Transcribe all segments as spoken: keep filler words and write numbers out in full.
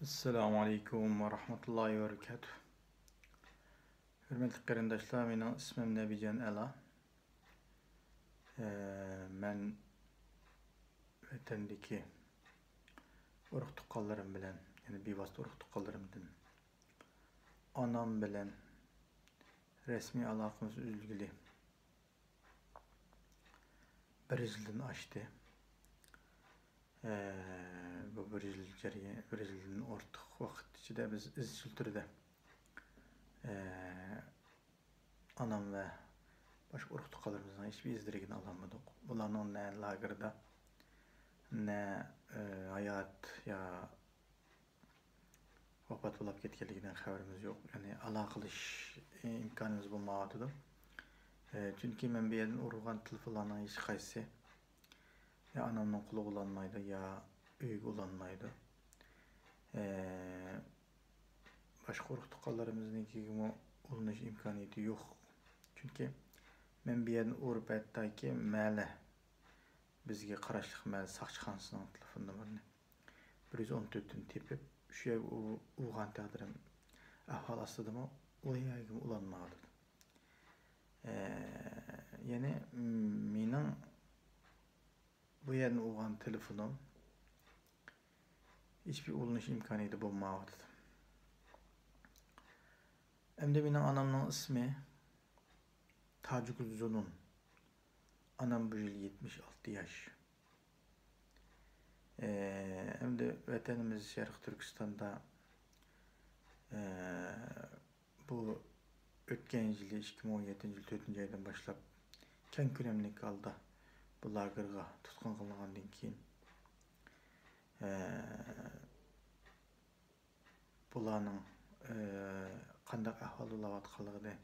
ئەسسالامۇ ئەلەيكۇم ۋە رەھمەتۇللاھى ۋە بەرىكاتۇھ. ھۆرمەتلىك قېرىنداشلار، مېنىڭ ئىسمىم نەبىجان ئەلا. ئە، مەن ۋەتەندىكى ئۇرۇق-تۇغقانلىرىم بىلەن، يەنى بىۋاسىتە ئۇرۇق-تۇغقانلىرىمدىن ئانام بىلەن رەسمىي ئالاقىمىز ئۈزۈلگىلى بىر يىلدىن ئاشتى. ئە، بۇ بىر يىل جەريان، بىر يىلدىن ئارتۇق ۋاقىت ئىچىدە بىز ئىزچىل تۈردە، ئە، ئانام ۋە باشقا ئۇرۇق-تۇغقانلىرىمىزنىڭ ھېچبىر ئىز-دېرىكىنى ئالالمىدۇق. ئۇلارنىڭ نە لاگېردا، نە، ئە، ھايات يا ۋاپات بولاپ كەتكەنلىكىدىن خەۋىرىمىز يوق. يەنى ئالاقىلىشىش ئىمكانىمىز بولمايۋاتىدۇ. ئە، چۈنكى مەن بۇ يەردىن ئۇرغان تېلېفونلارنىڭ ھېچقايسىسى يا ئانامنىڭ قولىغا ئۇلانمايدۇ، يا ئۆيىگە ئۇلانمايدۇ. ئە، باشقا ئۇرۇق-تۇغقانلىرىمىزنىڭكىگىمۇ ئۇلىنىش ئىمكانىيىتى يوق. چۈنكى مەن بۇ يەردىن ئۇرۇپ، ھەتتاكى مەھەللە، بىزگە قاراشلىق مەھەللە ساقچىخانىسىنىڭ تېلېفون نومۇرىنى بىر يۈز ئون تۆتتىن تېپىپ، شۇ يەرگە ئۇ-، ئۇرغان تەقدىرىم ئەھۋال ئاستىدىمۇ، ئۇ يەرگىمۇ ئۇلانمايۋاتىدۇ. ئە، يەنى، م-، مېنىڭ بۇ يەردىن ئۇرغان تېلېفونۇم ھېچبىر ئۇلىنىش ئىمكانىيىتى بولمايۋاتىدۇ. ئەمدى مېنىڭ ئانامنىڭ ئىسمى تاجىگۈل زۇنۇن. ئانام بۇ يىل يەتمىش ئالتە ياش. ئە، ئەمدى ۋەتىنىمىز شەرقىي تۈركىستاندا، ئە، بۇ ئۆتكەن يىلى، ئىككى مىڭ ئون يەتتىنچى يىل تۆتىنچى ئايدىن باشلاپ كەڭ كۆلەملىك ھالدا بۇ لاگېرغا تۇتقۇن قىلىنغاندىن كېيىن، ئە، بۇلارنىڭ، ئە، قانداق ئەھۋالدا بولاۋاتقانلىقىنى،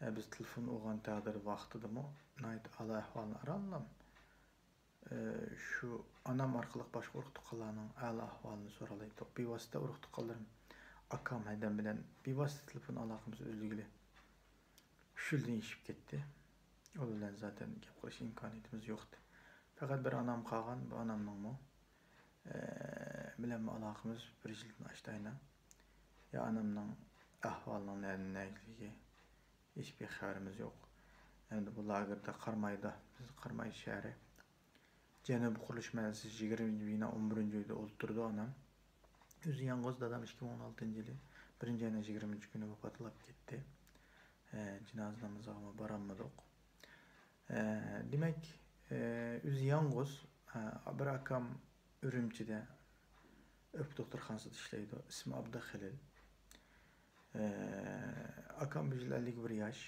ئە، بىز تېلېفون ئۇرغان تەقدىر ۋاقتىدىمۇ ناھايىتى ھال-ئەھۋالىنى ئارانلا، ئە، شۇ ئانام ئارقىلىق باشقا ئۇرۇق-تۇغقانلارنىڭ ھال-ئەھۋالىنى سورالايتتۇق. بىۋاسىتە ئۇرۇق-تۇغقانلىرىم، ئاكام ھەدەم بىلەن بىۋاسىتە تېلېفون ئالاقىمىز ئۈزۈلگىلى ئۈچ يىلدىن ئېشىپ كەتتى. ئۇ بىلەن زاتەن گەپ قىلىش ئىمكانىيىتىمىز يوقتى. پەقەت بىر ئانام قالغان، بۇ ئانامنىڭمۇ، ئە، بىلەنمۇ ئالاقىمىز بىر يىلدىن ئاشتى ئاينا. يا ئانامنىڭ ئەھۋالىنىڭ نەدىن نەگىلىكى ھېچبىر خەۋىرىمىز يوق. ئەمدى بۇ لاگېردا قارامايدا، بىز قاراماي شەھىرى، جەنۇبىي قۇرۇلۇش مەھەللىسى يىگىرمىنچى بىنا ئون بىرىنچى ئۆيدە ئولتۇرىدۇ ئانام. ئۆزى يالغۇز، دادام ئىككى مىڭ ئون ئالتىنچى يىلى بىرىنچى ئاينىڭ يىگىرمىنچى كۈنى ۋاپات بولاپ كەتتى. ئە، جىنازا نامىزىغىمۇ بارالمىدۇق. ئە، دېمەك، ئە، ئۆزى يالغۇز، ئە، بىر ئاكام ئۈرۈمچىدە ئۆپكە دوختۇرخانىسىدا ئىشلەيدۇ، ئىسمى ئابدۇخېلىل. ئە، ئاكام بۇ يىل ئەللىك بىر ياش،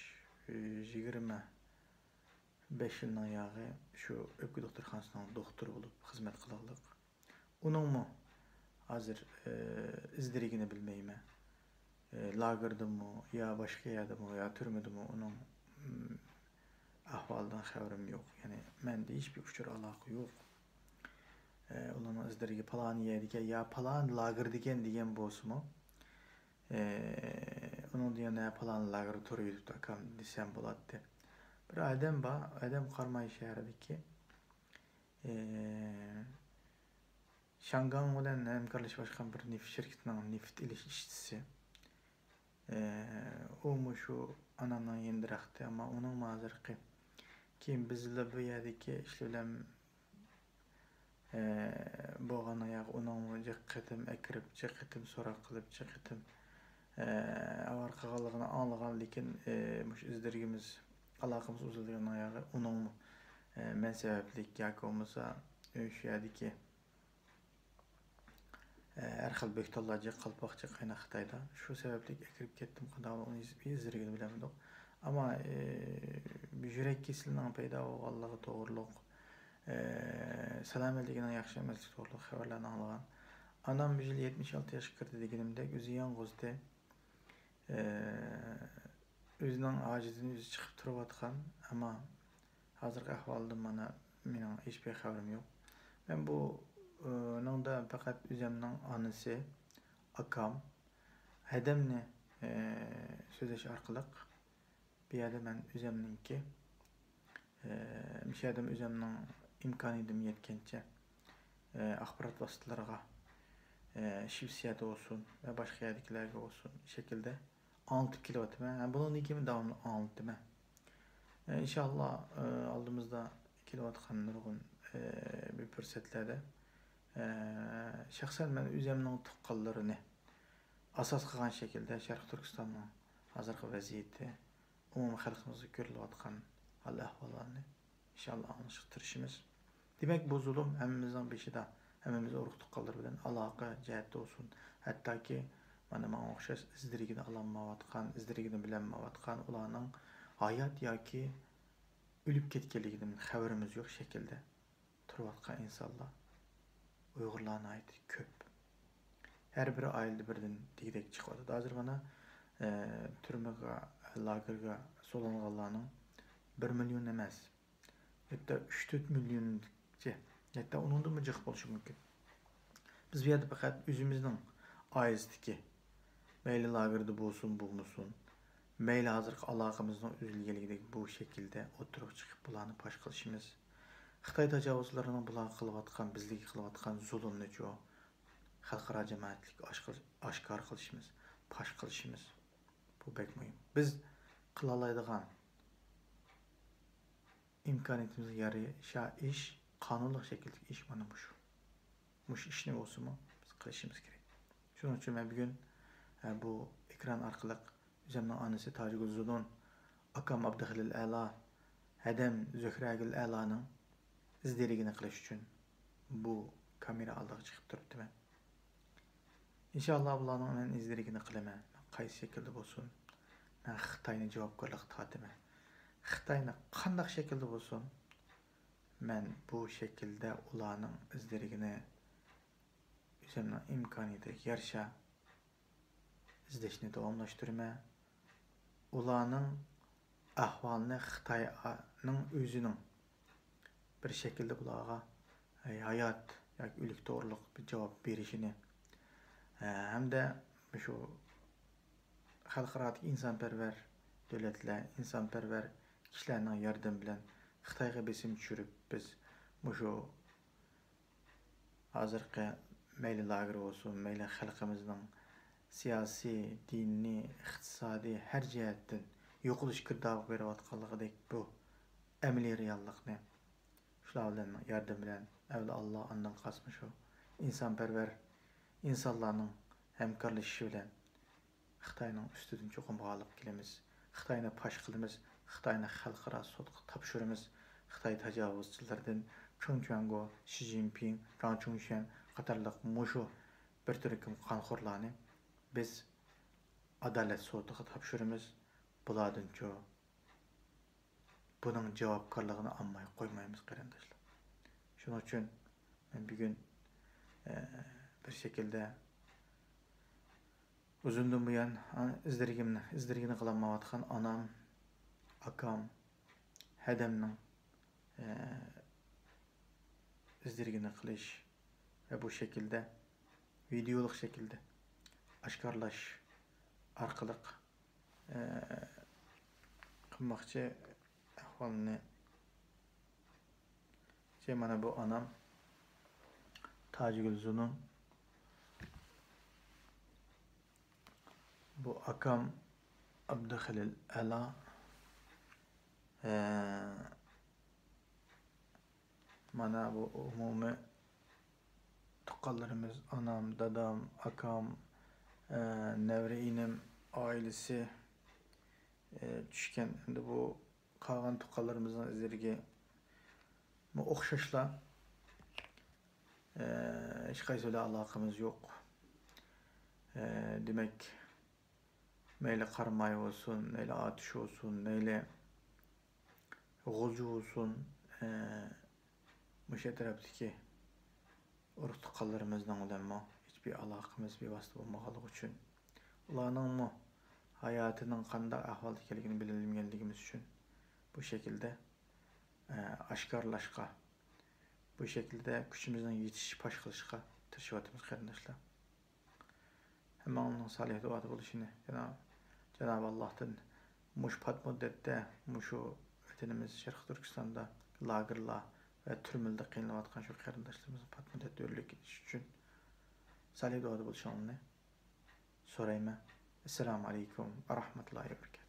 ئە، يىگىرمە بەش يىلنىڭ ياغى شۇ ئۆپكە دوختۇرخانىسىنىڭ دوختۇرى بولۇپ خىزمەت قىلغانلىق. ئۇنىڭمۇ ھازىر، ئى، ئىز-دېرىكىنى بىلمەيمەن. ئى، لاگېردىمۇ، يا باشقا يەردىمۇ، يا تۈرمىدىمۇ، ئۇنىڭ، ئىم، ئەھۋالىدىن خەۋىرىم يوق. يەنى مەندە ھېچبىر ئۇچۇر ئالاقە يوق. ئى، ئۇنىڭ ئىز-دېرىكى پالان يەردىكەن، يا پالان لاگېردىكەن دېگەن بولسىمۇ، ئى، ئۇنىڭدىن يەنە پالان لاگېردا تۇرۇۋېتىپتۇ ئاكام دېسەم بولاتتى. بىر ئادەم بار، ئادەم قاراماي شەھىرىدىكى، ئى، شياڭگاڭ بىلەن ھەمكارلىشىپ ئاچقان بىر نېفىت شىركىتىنىڭ نېفىت ئېلىش ئىشچىسى. ئى، ئۇ مۇشۇ ئانامنىڭ يېنىدىراقتى، ئەمما ئۇنىڭمۇ ھازىرقى، كېيىن بىزلا بۇ يەردىكى ئىشلار بىلەن، ئى، بولغان ياق، ئۇنىڭمۇ جىق قېتىم ئەكىرىپ، جىق قېتىم سوراق قىلىپ، جىق قېتىم، ئى، ئاۋارە قىلغانلىقىنى ئاڭلىغان، لېكىن، ئى، مۇشۇ ئىز-دېرىكىمىز، ئالاقىمىز ئۈزۈلگەننىڭ ياغى ئۇنىڭمۇ، ئى، مەن سەۋەبلىك ياكى بولمىسا، ئى، شۇ يەردىكى، ئە، ھەر خىل بۆھتانلار جىق، قالپاق جىق، ئەينى خىتايدا. شۇ سەۋەبلىك ئەكىرىپ كەتتىم، قانداق ئىز-، ئىز-دېرىكىنى بىلەلمىدۇق. ئەمما، ئى، يۈرەك كېسىلىنىڭ پەيدا بولغانلىقى توغرۇلۇق، ئى، سالامەتلىكىنىڭ ياخشى ئەمەسلىكى توغرۇلۇق خەۋەرلەرنى ئاڭلىغان. ئانام بۇ يىل يەتمىش ئالتە ياشقا كىردى دېگىنىمدەك، ئۆزى يالغۇزدى. ئى، ئۆزىنىڭ ھاجىتىدىن ئۆزى چىقىپ تۇرۇۋاتقان، ئەمما ھازىرقى ئەھۋالىدىن مانا مېنىڭ ھېچبىر خەۋىرىم يوق. مەن بۇ، ئى، نىڭدا پەقەت ئۆزەمنىڭ ئانىسى، ئاكام، ھەدەمنى، ئى، سۆزلەش ئارقىلىق بۇ يەردە مەن ئۆزەمنىڭكى، ئى، مۇشۇ يەردىمۇ ئۆزەمنىڭ ئىمكانىيىتىم يەتكەنچە، ئى، ئاخبارات ۋاسىتىلىرىغا، ئە، شىۋېتسىيەدە بولسۇن ۋە باشقا يەردىكىلەرگە بولسۇن شەكىلدە ئاڭلىتىپ كېلىۋاتىمەن. ھەم بۇنىڭدىن كېيىن داۋاملىق ئاڭلىتىمەن. ئە، ئىنشاللا، ئە، ئالدىمىزدا كېلىۋاتقان نۇرغۇن، ئە، بىر پۇرسەتلەردە، ئە، شەخسەن مەن ئۆزۈمنىڭ تۇغقانلىرىنى ئاساس قىلغان شەكىلدە شەرقىي تۈركىستاننىڭ ھازىرقى ۋەزىيىتى، ئومۇمىي خەلقىمىزگە كۆرۈلۈۋاتقان ھال-ئەھۋاللارنى ئىنشاللا ئاڭلىشىشقا تىرىشىمىز. دېمەك، بۇ زۇلۇم ھەممىمىزنىڭ بېشىدا، ھەممىمىز ئۇرۇق-تۇغقانلار بىلەن ئالاقە جەھەتتە بولسۇن، ھەتتاكى مانا ماڭا ئوخشاش ئىز-دېرىكىنى ئالالمايۋاتقان، ئىز-دېرىكىنى بىلەلمەيۋاتقان، ئۇلارنىڭ ھايات ياكى ئۆلۈپ كەتكەنلىكىدىن خەۋىرىمىز يوق شەكىلدە تۇرۇۋاتقان ئىنسانلار، ئۇيغۇرلار ناھايىتى كۆپ. ھەر بىر ئائىلىدە بىردىن دېگۈدەك چىقىۋاتىدۇ. ھازىر مانا، ئە، تۈرمىگە، لاگېرغا سولانغانلارنىڭ بىر مىليون ئەمەس، ھەتتا ئۈچ تۆت مىليونچە، ھەتتا ئۇنىڭدىنمۇ جىق بولۇشى مۇمكىن. بىز بۇ يەردە پەقەت ئۆزىمىزنىڭ ئائىلىسىدىكى، مەيلى لاگېردا بولسۇن، بولمىسۇن، مەيلى ھازىرقى ئالاقىمىزنىڭ ئۈزۈلگەنلىكىدەك بۇ شەكىلدە ئوتتۇرىغا چىقىپ، بۇلارنى پاش قىلىشىمىز. خىتاي تاجاۋۇزچىلىرىنىڭ بۇلارغا قىلىۋاتقان، بىزلەرگە قىلىۋاتقان زۇلۇمنىچۇ خەلقئارا جامائەتلىك ئاشكار-، ئاشكارا قىلىشىمىز، پاش قىلىشىمىز. بۇ بەك مۇھىم. بىز قىلالايدىغان ئىمكانىيىتىمىزگە يارىشا ئىش، قانۇنلۇق شەكىلدىكى ئىش مانا مۇشۇ. مۇشۇ ئىشنى بولسىمۇ بىز قىلىشىمىز كېرەك. شۇنىڭ ئۈچۈن مەن بۈگۈن، ئە، بۇ ئېكران ئارقىلىق ئۆزۈمنىڭ ئانىسى تاجىگۈل زۇنۇن، ئاكام ئابدۇخېلىل ئەلا، ھەدەم زۆھرەگۈل ئەلانىڭ ئىز دېرىكىنى قىلىش ئۈچۈن بۇ كامېرا ئالدىغا چىقىپ تۇرۇپتىمەن. ئىنشاللا بۇلارنىڭ مەن ئىز دېرىكىنى قىلىمەن. قايسى شەكىلدە بولسۇن، مەن خىتاينى جاۋابكارلىققا تارتىمەن. خىتاينى قانداق شەكىلدە بولسۇن، مەن بۇ شەكىلدە ئۇلارنىڭ ئىز دېرىكىنى ئۆزۈمنىڭ ئىمكانىيىتىگە يارىشا ئىزدەشنى داۋاملاشتۇرىمەن. ئۇلارنىڭ ئەھۋالىنى خىتاينىڭ ئۆزىنىڭ بىر شەكىلدە بۇلارغا، ئەي، ھايات ياكى ئۆلۈك توغرۇلۇق بىر جاۋاب بېرىشىنى، ھە، ھەمدە شۇ خەلقئارادىكى ئىنسانپەرۋەر دۆلەتلەر، ئىنسانپەرۋەر كىشىلەرنىڭ ياردىمى بىلەن خىتايغا بېسىم چۈشۈرۈپ، بىز مۇشۇ ھازىرقى مەيلى لاگېر بولسۇن، مەيلى خەلقىمىزنىڭ سىياسىي، دىنىي، ئىقتىسادىي ھەر جەھەتتىن يوقىلىش گىردابىغا بېرىۋاتقانلىقىدەك بۇ ئەمەلىي رېئاللىقنى شۇلار بىلەن ياردەم بىلەن ئەۋۋەل ئاللا، ئاندىن قالسا مۇشۇ ئىنسانپەرۋەر ئىنسانلارنىڭ ھەمكارلىشىشى بىلەن خىتاينىڭ ئۈستىدىن چوقۇم غالىب كېلىمىز. خىتاينى پاش قىلىمىز. خىتاينى خەلقئارا سوتقا تاپشۇرىمىز. خىتاي تاجاۋۇزچىلىرىدىن چېڭ چۈەنگو، شى جىنپىڭ، جاڭ چۈڭشۈەن قاتارلىق مۇشۇ بىر تۈركۈم قانخورلارنى بىز ئادالەت سوتىغا تاپشۇرىمىز. بۇلاردىنچۇ بۇنىڭ جاۋابكارلىقىنى ئالماي قويمايمىز، قېرىنداشلار. شۇنىڭ ئۈچۈن مەن بۈگۈن، ئە، بىر شەكىلدە ئۇزۇندىن بۇيان، ئە، ئىز دېرىكىمنى، ئىز دېرىكىنى قىلالمايۋاتقان ئانام، ئاكام، ھەدەمنىڭ، ئە، ئىز دېرىكىنى قىلىش ۋە بۇ شەكىلدە ۋىدېئولۇق شەكىلدە ئاشكارىلاش ئارقىلىق، ئە، قىلماقچى ئەھۋالنى. مانا بۇ ئانام تاجىگۈل زۇنۇن، بۇ ئاكام ئابدۇخېلىل ئەلا، ئە، مانا بۇ ئومۇمىي تۇغقانلىرىمىز، ئانام، دادام، ئاكام، ئە، نەۋرە ئىنىم، ئائىلىسى، ئە، چۈشكەن. ئەمدى بۇ قالغان تۇغقانلىرىمىزنىڭ ئىزلىرىگە ئوخشاشلا، ئە، ھېچقايسى بىلەن ئالاقىمىز يوق. ئە، دېمەك، مەيلى قاراماي بولسۇن، مەيلى ئاتۇش بولسۇن، مەيلى غۇلجا بولسۇن، ئە، مۇشۇ ئەتراپتىكى ئۇرۇق-تۇغقانلىرىمىزنىڭ بىلەنمۇ ھېچبىر ئالاقىمىز بىۋاسىتە بولمىغانلىقى ئۈچۈن، ئۇلارنىڭمۇ ھاياتىنىڭ قانداق ئەھۋالدا ئىكەنلىكىنى بىلەلمىگەنلىكىمىز ئۈچۈن بۇ شەكىلدە، ئە، ئاشكارىلاشقا، بۇ شەكىلدە كۈچىمىزنىڭ يېتىشىچە پاش قىلىشقا تىرىشىۋاتىمىز، قېرىنداشلار. ھەممىڭلارنىڭ سالىھ دۇئادا بولۇشىنى جاناب، جانابى ئاللاھتىن مۇشۇ پات مۇددەتتە مۇشۇ ۋەتىنىمىز شەرقىي تۈركىستاندا لاگېرلار ۋە تۈرمىلەردە قىينىلىۋاتقان شۇ قېرىنداشلىرىمىزنىڭ پات مۇددەتتە ئۆرلۈك كېتىشى ئۈچۈن سالىھ دۇئادا بولۇشۇڭلارنى سورايمەن. ئەسسالامۇ ئەلەيكۇم ۋە رەھمەتۇللاھى ۋە بەرىكاتۇھ.